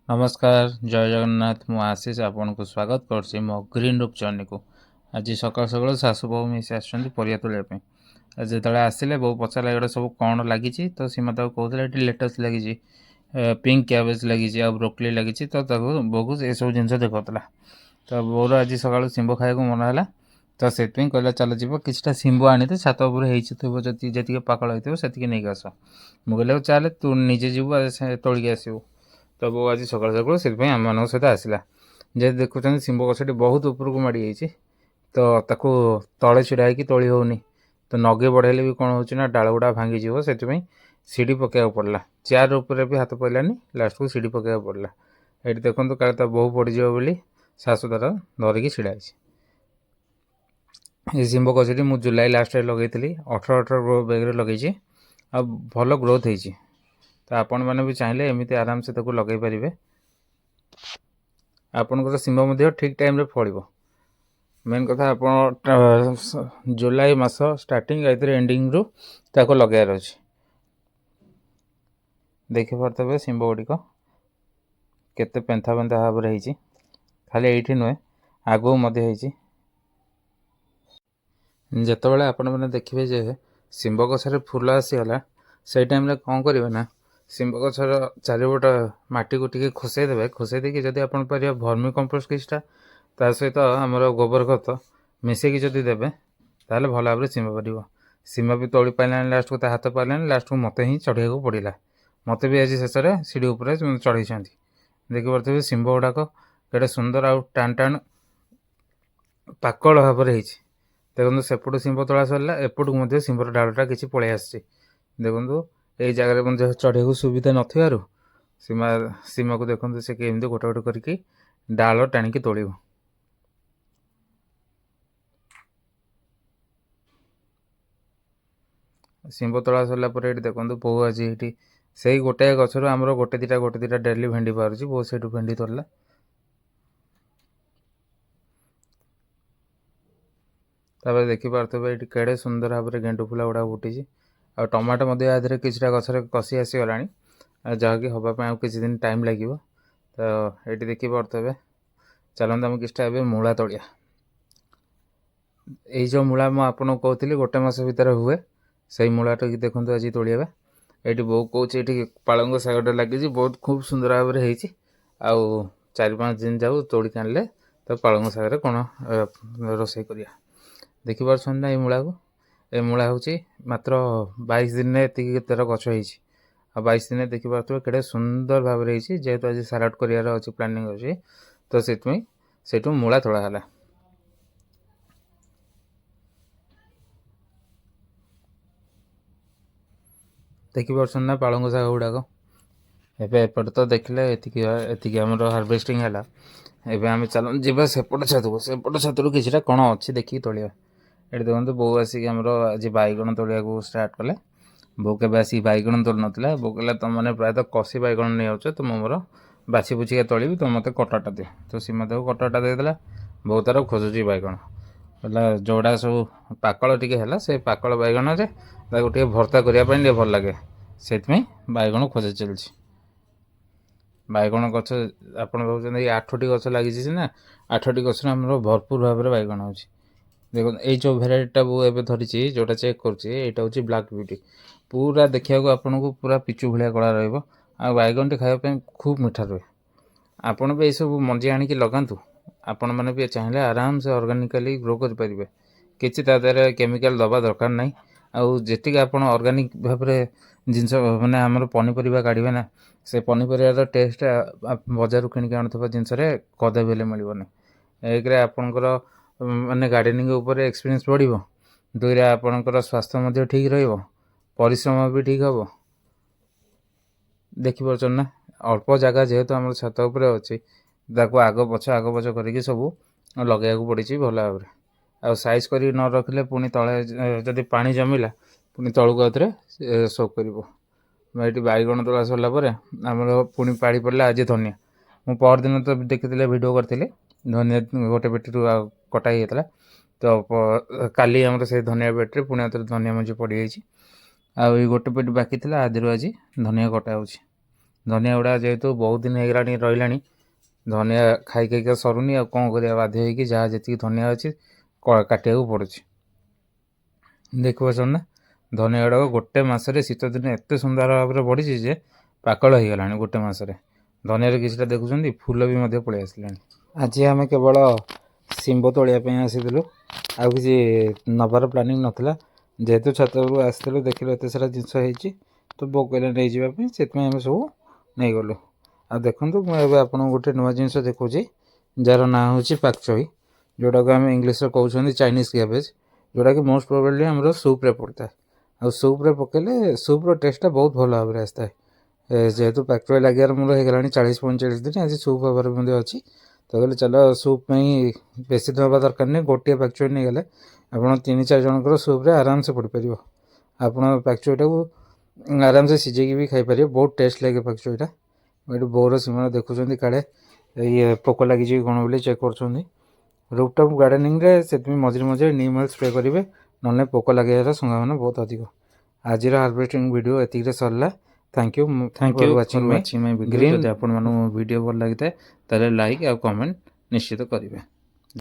ନମସ୍କାର, ଜୟ ଜଗନ୍ନାଥ। ମୁଁ ଆଶିଷ ଆପଣଙ୍କୁ ସ୍ୱାଗତ କରୁଛି ମୋ ଗ୍ରୀନ୍ ରୁଫ୍ ଜର୍ଣ୍ଣିକୁ। ଆଜି ସକାଳୁ ସକାଳୁ ଶାଶୁ ବୋହୂ ମିଶି ଆସିଛନ୍ତି ପରିବା ତୋଳିବା ପାଇଁ। ଆଉ ଯେତେବେଳେ ଆସିଲେ, ବୋଉ ପଚାରିଲା, ଏଗୁଡ଼ା ସବୁ କ'ଣ ଲାଗିଛି? ତ ସୀମା ତାକୁ କହୁଥିଲା, ଏଠି ଲେଟସ୍ ଲାଗିଛି, ପିଙ୍କ କ୍ୟାବେଜ୍ ଲାଗିଛି ଆଉ ବ୍ରୋକଲି ଲାଗିଛି। ତ ତାକୁ ବୋଉକୁ ଏସବୁ ଜିନିଷ ଦେଖାଉଥିଲା। ତ ବୋଉର ଆଜି ସକାଳୁ ଶିମ୍ବ ଖାଇବାକୁ ମନ ହେଲା, ତ ସେଥିପାଇଁ କହିଲା, ଚାଲ ଯିବ, କିଛିଟା ଶିମ୍ବ ଆଣିତେ, ଛାତ ଉପରେ ହେଇଛି ଥିବ ଯଦି, ଯେତିକି ପାକଳ ହେଇଥିବ ସେତିକି ନେଇକି ଆସ। ମୁଁ କହିଲି, ହଉ ଚାଲେ, ତୁ ନିଜେ ଯିବୁ ଆଉ ତୋଳିକି ଆସିବୁ। ତ ବୋଉ ଆଜି ସକାଳୁ ସକାଳୁ ସେଥିପାଇଁ ଆମମାନଙ୍କ ସହିତ ଆସିଲା। ଯେହେତୁ ଦେଖୁଛନ୍ତି, ଶିମ୍ବ ଗଛଟି ବହୁତ ଉପରକୁ ମାଡ଼ି ଯାଇଛି, ତ ତାକୁ ତଳେ ଛିଡ଼ା ହେଇକି ତୋଳି ହେଉନି। ତ ନଗେଇ ବଢ଼େଇଲେ ବି କ'ଣ ହେଉଛି ନା, ଡାଳ ଗୁଡ଼ା ଭାଙ୍ଗିଯିବ। ସେଥିପାଇଁ ସିଡ଼ି ପକାଇବାକୁ ପଡ଼ିଲା। ଚେୟାର ଉପରେ ବି ହାତ ପଡ଼ିଲାନି, ଲାଷ୍ଟକୁ ସିଡ଼ି ପକାଇବାକୁ ପଡ଼ିଲା। ଏଇଠି ଦେଖନ୍ତୁ, କାଳେ ତା ବୋହୂ ପଡ଼ିଯିବ ବୋଲି ଶାଶୁ ତାର ଧରିକି ଛିଡ଼ା ହେଇଛି। ଏ ଶିମ୍ବ ଗଛଟି ମୁଁ ଜୁଲାଇ ଲାଷ୍ଟରେ ଲଗେଇଥିଲି। 18 18 ଗ୍ରୋ ବ୍ୟାଗ୍ରେ ଲଗେଇଛି ଆଉ ଭଲ ଗ୍ରୋଥ୍ ହେଇଛି। ତ ଆପଣମାନେ ବି ଚାହିଁଲେ ଏମିତି ଆରାମସେ ତାକୁ ଲଗେଇ ପାରିବେ। ଆପଣଙ୍କର ଶିମ୍ବ ମଧ୍ୟ ଠିକ୍ ଟାଇମ୍ରେ ଫଳିବ। ମେନ୍ କଥା, ଆପଣ ଜୁଲାଇ ମାସ ଷ୍ଟାର୍ଟିଂ ଏଥିରେ ଏଣ୍ଡିଙ୍ଗରୁ ତାକୁ ଲଗାଇବାର ଅଛି। ଦେଖିପାରୁଥିବେ, ଶିମ୍ବ ଗୁଡ଼ିକ କେତେ ପେନ୍ଥା ପେନ୍ଥା ଭାବରେ ହେଇଛି। ଖାଲି ଏଇଠି ନୁହେଁ, ଆଗକୁ ମଧ୍ୟ ହେଇଛି। ଯେତେବେଳେ ଆପଣମାନେ ଦେଖିବେ ଯେ ଶିମ୍ବ ଗଛରେ ଫୁଲ ଆସିଗଲା, ସେଇ ଟାଇମ୍ରେ କ'ଣ କରିବେ ନା, ଶିମ୍ବ ଗଛର ଚାରିପଟ ମାଟିକୁ ଟିକେ ଖସେଇ ଦେବେ। ଖସେଇ ଦେଇକି ଯଦି ଆପଣ ପାରିବେ, ଭର୍ମି କମ୍ପୋଷ୍ଟ କିଛିଟା, ତା ସହିତ ଆମର ଗୋବର ଖତ ମିଶେଇକି ଯଦି ଦେବେ, ତାହେଲେ ଭଲ ଭାବରେ ଶିମ୍ବ ପାରିବ। ସୀମା ବି ତୋଳି ପାରିଲାନି, ଲାଷ୍ଟକୁ ତା ହାତ ପାରିଲାନି, ଲାଷ୍ଟକୁ ମୋତେ ହିଁ ଚଢ଼ିବାକୁ ପଡ଼ିଲା। ମୋତେ ବି ଆଜି ଶେଷରେ ସିଡ଼ି ଉପରେ ଚଢ଼େଇଛନ୍ତି। ଦେଖିପାରୁଥିବେ, ଶିମ୍ବ ଗୁଡ଼ାକ କେଡ଼େ ସୁନ୍ଦର ଆଉ ଟାଣ ଟାଣ ପାକଳ ଭାବରେ ହେଇଛି। ଦେଖନ୍ତୁ, ସେପଟୁ ଶିମ୍ବ ତୋଳା ସରିଲା, ଏପଟକୁ ମଧ୍ୟ ଶିମ୍ବର ଡାଳଟା କିଛି ପଳେଇ ଆସିଛି। ଦେଖନ୍ତୁ, ଏଇ ଜାଗାରେ ମଧ୍ୟ ଚଢ଼ିବାକୁ ସୁବିଧା ନଥିବାରୁ ସୀମାକୁ ଦେଖନ୍ତୁ, ସେ କେମିତି ଗୋଟେ ଗୋଟେ କରିକି ଡାଳ ଟାଣିକି ତୋଳିବ। ଶିମ୍ବ ତୋଳା ସରିଲା ପରେ ଏଇଠି ଦେଖନ୍ତୁ, ବୋଉ ଆଜି ଏଇଠି ସେଇ ଗୋଟାଏ ଗଛରୁ ଆମର ଗୋଟେ ଦୁଇଟା, ଗୋଟେ ଦୁଇଟା ଡେଲି ଭେଣ୍ଡି ବାହାରୁଛି। ବୋଉ ସେଇଠୁ ଭେଣ୍ଡି ତୋଳିଲା। ତାପରେ ଦେଖିପାରୁଥିବେ, ଏଇଠି କେଡ଼େ ସୁନ୍ଦର ଭାବରେ ଗେଣ୍ଡୁ ଫୁଲ ଗୁଡ଼ାକ ଫୁଟିଛି। ଆଉ ଟମାଟୋ ମଧ୍ୟ ୟା ଦେହରେ କିଛିଟା ଗଛରେ କଷି ଆସିଗଲାଣି, ଆଉ ଯାହାକି ହେବା ପାଇଁ ଆଉ କିଛି ଦିନ ଟାଇମ୍ ଲାଗିବ। ତ ଏଇଠି ଦେଖିପାରୁଥିବେ, ଚାଲନ୍ତୁ ଆମେ କିଛିଟା ଏବେ ମୂଳା ତୋଳିବା। ଏଇ ଯେଉଁ ମୂଳା ମୁଁ ଆପଣଙ୍କୁ କହୁଥିଲି ଗୋଟେ ମାସ ଭିତରେ ହୁଏ, ସେଇ ମୂଳାଟାକି ଦେଖନ୍ତୁ ଆଜି ତୋଳିବା। ଏଇଠି ବୋଉ କହୁଛି, ଏଇଠି ପାଳଙ୍ଗ ଶାଗଟା ଲାଗିଛି, ବହୁତ ଖୁବ୍ ସୁନ୍ଦର ଭାବରେ ହେଇଛି, ଆଉ 4-5 ଦିନ ଯାଉ, ତୋଳିକି ଆଣିଲେ ତ ପାଳଙ୍ଗ ଶାଗରେ କ'ଣ ରୋଷେଇ କରିବା। ଦେଖିପାରୁଛନ୍ତି ନା ଏଇ ମୂଳାକୁ? ଏ ମୂଳା ହେଉଛି ମାତ୍ର 22 ଦିନରେ ଏତିକି ତାର ଗଛ ହେଇଛି। ଆଉ 22 ଦିନରେ ଦେଖିପାରୁଥିବେ କେଡ଼େ ସୁନ୍ଦର ଭାବରେ ହେଇଛି। ଯେହେତୁ ଆଜି ସାଲାଡ଼ କରିବାର ଅଛି, ପ୍ଲାନିଂ ଅଛି, ତ ସେଥିପାଇଁ ସେଇଠୁ ମୂଳା ତୋଳା ହେଲା। ଦେଖିପାରୁଛନ୍ତି ନା ପାଳଙ୍ଗ ଶାଗ ଗୁଡ଼ାକ? ଏବେ ଏପଟେ ତ ଦେଖିଲେ, ଏତିକି ଏତିକି ଆମର ହାରଭେଷ୍ଟିଂ ହେଲା। ଏବେ ଆମେ ଚାଲନ୍ତୁ ଯିବା ସେପଟ ଛାତକୁ। ସେପଟ ଛାତରୁ କିଛିଟା କ'ଣ ଅଛି ଦେଖିକି ତୋଳିବା। ଏଠି ଦେଖନ୍ତୁ, ବୋଉ ଆସିକି ଆମର ଆଜି ବାଇଗଣ ତୋଳିବାକୁ ଷ୍ଟାର୍ଟ କଲେ। ବୋଉ କେବେ ଆସିକି ବାଇଗଣ ତୋଳି ନଥିଲା। ବୋଉ କହିଲା, ତୁମମାନେ ପ୍ରାୟତଃ କଷି ବାଇଗଣ ନେଇଯାଉଛ, ତ ମୁଁ ମୋର ବାଛି ବୁଛିକା ତୋଳିବି, ତ ମୋତେ କଟାଟା ଦିଅ। ତ ସୀମା ତାକୁ କଟାଟା ଦେଇଦେଲା। ବୋଉ ତାର ଖୋଜୁଛି ବାଇଗଣ। ହେଲା, ଯେଉଁଟା ସବୁ ପାକଳ ଟିକେ ହେଲା, ସେ ପାକଳ ବାଇଗଣରେ ତାକୁ ଟିକେ ଭର୍ତ୍ତା କରିବା ପାଇଁ ଟିକେ ଭଲ ଲାଗେ। ସେଥିପାଇଁ ବାଇଗଣ ଖୋଜା ଚାଲିଛି। ବାଇଗଣ ଗଛ ଆପଣ ଭାବୁଛନ୍ତି, ଏଇ ଆଠଟି ଗଛ ଲାଗିଛି ସିନା, ଆଠଟି ଗଛରେ ଆମର ଭରପୁର ଭାବରେ ବାଇଗଣ ହେଉଛି। ଦେଖନ୍ତୁ, ଏଇ ଯେଉଁ ଭେରାଇଟିଟା ମୁଁ ଏବେ ଧରିଛି, ଯେଉଁଟା ଚେକ୍ କରୁଛି, ଏଇଟା ହେଉଛି ବ୍ଲାକ୍ ବିୟୁଟି। ପୁରା ଦେଖିବାକୁ ଆପଣଙ୍କୁ ପୁରା ପିଚୁ ଭଳିଆ କଳା ରହିବ ଆଉ ବାଇଗଣଟି ଖାଇବା ପାଇଁ ଖୁବ୍ ମିଠା ରୁହେ। ଆପଣ ବି ଏଇସବୁ ମଞ୍ଜି ଆଣିକି ଲଗାନ୍ତୁ। ଆପଣମାନେ ବି ଚାହିଁଲେ ଆରାମସେ ଅର୍ଗାନିକାଲି ଗ୍ରୋ କରିପାରିବେ। କିଛି ତା ଦେହରେ କେମିକାଲ ଦେବା ଦରକାର ନାହିଁ। ଆଉ ଯେତିକି ଆପଣ ଅର୍ଗାନିକ୍ ଭାବରେ ଜିନିଷ, ମାନେ ଆମର ପନିପରିବା କାଢ଼ିବେ ନା, ସେ ପନିପରିବାର ଟେଷ୍ଟ ବଜାରରୁ କିଣିକି ଆଣୁଥିବା ଜିନିଷରେ କଦାପି ହେଲେ ମିଳିବନି। ଏକରେ ଆପଣଙ୍କର ମାନେ ଗାର୍ଡ଼େନିଂ ଉପରେ ଏକ୍ସପିରିଏନ୍ସ ବଢ଼ିବ, ଦୁଇରେ ଆପଣଙ୍କର ସ୍ୱାସ୍ଥ୍ୟ ମଧ୍ୟ ଠିକ୍ ରହିବ, ପରିଶ୍ରମ ବି ଠିକ୍ ହେବ। ଦେଖିପାରୁଛନ୍ତି ନା, ଅଳ୍ପ ଜାଗା ଯେହେତୁ ଆମର ଛାତ ଉପରେ ଅଛି, ତାକୁ ଆଗ ପଛ ଆଗ ପଛ କରିକି ସବୁ ଲଗାଇବାକୁ ପଡ଼ିଛି ଭଲ ଭାବରେ। ଆଉ ସାଇଜ୍ କରିକି ନ ରଖିଲେ ପୁଣି ତଳେ ଯଦି ପାଣି ଜମିଲା, ପୁଣି ତଳକୁ ଆଉଥରେ ସୋକ୍ କରିବ। ଏଇଠି ବାଇଗଣ ତୋଳା ସରିଲା ପରେ ଆମର ପୁଣି ପାଳି ପଡ଼ିଲା ଆଜି ଧନିଆ। ମୁଁ ପରଦିନ ତ ଦେଖିଥିଲେ, ଭିଡ଼ିଓ କରିଥିଲି, ଧନିଆ ଗୋଟେ ପେଟିରୁ ଆଉ କଟା ହେଇଯାଇଥିଲା। ତ କାଲି ଆମର ସେଇ ଧନିଆ ପେଟିରେ ପୁଣି ଆଉଥରେ ଧନିଆ ମଞ୍ଜି ପଡ଼ିଯାଇଛି। ଆଉ ଏଇ ଗୋଟେ ପେଟି ବାକି ଥିଲା, ଆଦିରୁ ଆଜି ଧନିଆ କଟା ହେଉଛି। ଧନିଆ ଗୁଡ଼ା ଯେହେତୁ ବହୁତ ଦିନ ହେଇଗଲାଣି ରହିଲାଣି, ଧନିଆ ଖାଇ ଖାଇକା ସରୁନି। ଆଉ କ'ଣ କରିବା, ବାଧ୍ୟ ହେଇକି ଯାହା ଯେତିକି ଧନିଆ ଅଛି କାଟିବାକୁ ପଡ଼ୁଛି। ଦେଖିପାରୁଛନ୍ତି ନା, ଧନିଆ ଗୁଡ଼ାକ ଗୋଟେ ମାସରେ ଶୀତ ଦିନେ ଏତେ ସୁନ୍ଦର ଭାବରେ ବଢ଼ିଛି ଯେ ପାକଳ ହେଇଗଲାଣି ଗୋଟେ ମାସରେ। ଧନିଆରେ କିଛିଟା ଦେଖୁଛନ୍ତି ଫୁଲ ବି ମଧ୍ୟ ପଳେଇ ଆସିଲାଣି। ଆଜି ଆମେ କେବଳ ଶିମ୍ବ ତୋଳିବା ପାଇଁ ଆସିଥିଲୁ, ଆଉ କିଛି ନେବାର ପ୍ଲାନିଂ ନଥିଲା। ଯେହେତୁ ଛାତ ଉପରକୁ ଆସିଥିଲୁ, ଦେଖିଲୁ ଏତେ ସାରା ଜିନିଷ ହେଇଛି, ତ ବୋଉ କହିଲା ନେଇଯିବା ପାଇଁ, ସେଥିପାଇଁ ଆମେ ସବୁ ନେଇଗଲୁ। ଆଉ ଦେଖନ୍ତୁ, ମୁଁ ଏବେ ଆପଣଙ୍କୁ ଗୋଟେ ନୂଆ ଜିନିଷ ଦେଖାଉଛି, ଯାହାର ନାଁ ହେଉଛି ପାକଚୋଇ, ଯେଉଁଟାକୁ ଆମେ ଇଂଲିଶରେ କହୁଛନ୍ତି ଚାଇନିଜ୍ କ୍ୟାବେଜ୍, ଯେଉଁଟାକି ମୋଷ୍ଟ ପ୍ରୋବାବଲି ଆମର ସୁପ୍ରେ ପଡ଼ିଥାଏ। ଆଉ ସୁପ୍ରେ ପକାଇଲେ ସୁପ୍ର ଟେଷ୍ଟଟା ବହୁତ ଭଲ ଭାବରେ ଆସିଥାଏ। ଯେହେତୁ ପାକଚୋଇ ଲାଗିବାର ମୋର ହେଇଗଲାଣି 40-45 ଦିନ, ଆଜି ସୁପ୍ ହେବାର ମଧ୍ୟ ଅଛି। ତ କହିଲେ ଚାଲ, ସୁପ୍ ପାଇଁ ବେଶୀ ଦେବା ଦରକାର ନାହିଁ। ଗୋଟିଏ ପାକଚୋଇ ନେଇଗଲେ ଆପଣ ତିନି ଚାରି ଜଣଙ୍କର ସୁପ୍ରେ ଆରାମସେ ପଡ଼ିପାରିବ। ଆପଣ ପାକଚୋଇଟାକୁ ଆରାମସେ ସିଝେଇକି ବି ଖାଇପାରିବେ, ବହୁତ ଟେଷ୍ଟ ଲାଗେ ପାକଚୋଇଟା। ଏଇଠି ବୋଉର ସୀମା ଦେଖୁଛନ୍ତି, କାଳେ ଇଏ ପୋକ ଲାଗିଛି କି କ'ଣ ବୋଲି ଚେକ୍ କରୁଛନ୍ତି। ରୁଫଟପ୍ ଗାର୍ଡେନିଂରେ ସେଥିପାଇଁ ମଝିରେ ମଝିରେ ନିମ୍ ଅଏଲ୍ ସ୍ପ୍ରେ କରିବେ, ନହେଲେ ପୋକ ଲାଗିବାର ସମ୍ଭାବନା ବହୁତ ଅଧିକ। ଆଜିର ହାର୍ଭେଷ୍ଟିଂ ଭିଡ଼ିଓ ଏତିକିରେ ସରିଲା। Thank you, thank you watching watching my video. Green ଯଦି ଆପଣମାନଙ୍କୁ ମୋ ଭିଡ଼ିଓ ଭଲ ଲାଗିଥାଏ, ତାହେଲେ ଲାଇକ୍ ଆଉ କମେଣ୍ଟ ନିଶ୍ଚିତ କରିବେ।